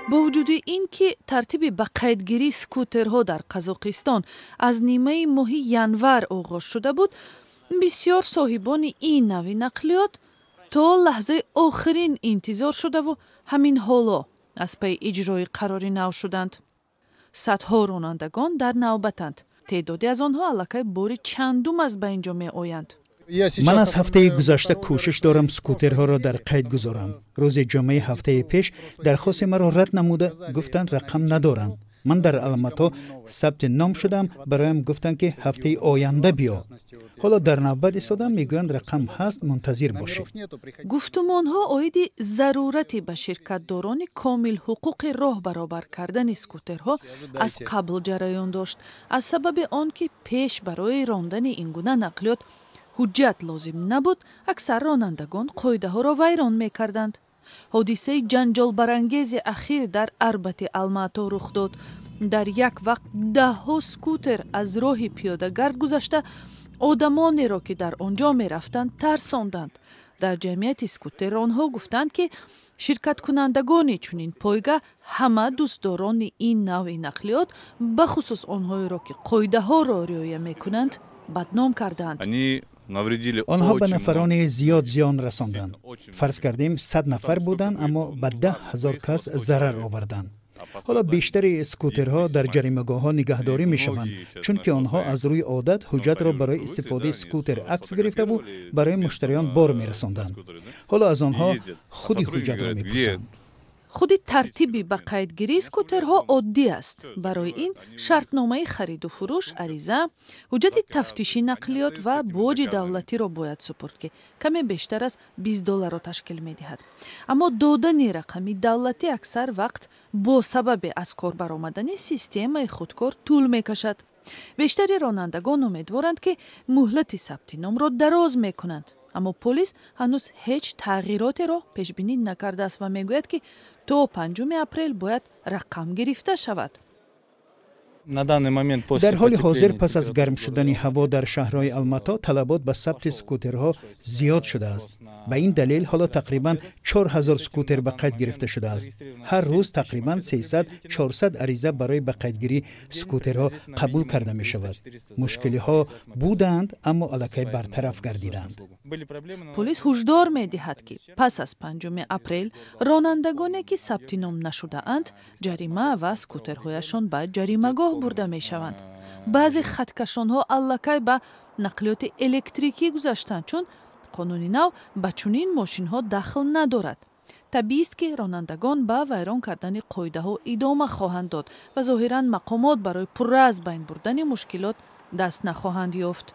Бо вуҷуди ин ки тартиби ба қайдгирии скутерҳо дар Қазоқистон аз нимаи моҳи январ оғоз шуда буд, бисёр соҳибони ин навъи нақлиёт то лаҳзаи охирин интизор шудаву ҳамин ҳоло аз пайи иҷрои қарори нав шуданд. Садҳо ронандагон дар навбатанд. Теъдоде аз онҳо аллакай бори чандум аст, ба ин ҷо меоянд. Ман аз ҳафтаи гузашта кӯшиш дорам скутерҳоро дар қайд гузорам. Рӯзи ҷумъаи ҳафтаи пеш дархости маро рад намуда, гуфтанд, рақам надоранд. Ман дар Алмато сабти ном шудам, бароям гуфтанд, ки ҳафтаи оянда биё. Ҳоло дар навбат истодам, мегӯянд, рақам ҳаст, мунтазир бошед. Гуфтумонҳо оиди зарурати ба ширкатдорони комилҳуқуқи роҳ баробар кардани скутерҳо аз қабл ҷараён дошт. Аз сабаби он ки пеш барои рондани ин гуна нақлиёт ҳуҷҷат лозим набуд, аксар ронандагон қоидаҳоро вайрон мекарданд. Ҳодисаи ҷанҷолбарангези ахир дар Арбати Алмато рух дод. Дар як вақт даҳҳо скутер аз роҳи пиёдагард гузашта, одамонеро, ки дар он ҷо мерафтанд, тарсонданд. Дар ҷамъияти скутерронҳо гуфтанд, ки ширкаткунандагони чунин пойга ҳама дӯстдорони ин навъи нақлиёт, бахусус онҳоеро, ки қоидаҳоро риоя мекунанд, бадном кардаанд. Онҳо ба нафарони зиёд зиён расонданд. Фарз кардем, 100 нафар буданд, аммо ба 10 000 кас зарар оварданд. Ҳоло бештари скутерҳо дар ҷаримагоҳҳо нигаҳдорӣ мешаванд, чунки онҳо аз рӯи одат ҳуҷҷатро барои истифодаи скутер акс гирифтаву барои муштариён бор мерасонданд. Ҳоло аз онҳо худи ҳуҷҷатро мепурсанд. Худи тартиби ба қайдгирии скутерҳо оддӣ аст. Барои ин шартномаи хариду фурӯш, ариза, ҳуҷҷати тафтиши нақлиёт ва боҷи давлатиро бояд супурд, ки каме бештар аз 20 долларро ташкил медиҳад. Аммо додани рақами давлатӣ аксар вақт бо сабаби аз кор баромадани системаи худкор тӯл мекашад. Бештари ронандагон умедворанд, ки муҳлати сабти номро дароз мекунанд, аммо полис ҳанӯз ҳеҷ тағйиротеро пешбинӣ накардааст ва мегӯяд, ки то 5 апрел бояд рақам гирифта шавад. Дар ҳоли ҳозир, пас аз гарм шудани ҳаво дар шаҳрҳои Алмато, талабот ба сабти скутерҳо зиёд шудааст. Ба ин далел ҳоло тақрибан 4000 скутер ба қайд гирифта шудааст. Ҳар рӯз тақрибан 300-400 ариза барои ба қайдгирии скутерҳо қабул карда мешавад. Мушкилиҳо буданд, аммо аллакай бартараф гардиданд. Полис ҳушдор медиҳад, ки пас аз 5 апрел ронандагоне, ки сабти ном нашудаанд, ҷарима ва скутерҳояшон ба ҷаримагоҳ бурда мешаванд. Баъзе хаткашонҳо аллакай ба нақлиёти электрикӣ гузаштанд, чун қонуни нав ба чунин мошинҳо дахл надорад. Табиист, ки ронандагон ба вайрон кардани қоидаҳо идома хоҳанд дод ва зоҳиран мақомот барои пурра аз байн бурдани мушкилот даст нахоҳанд ёфт.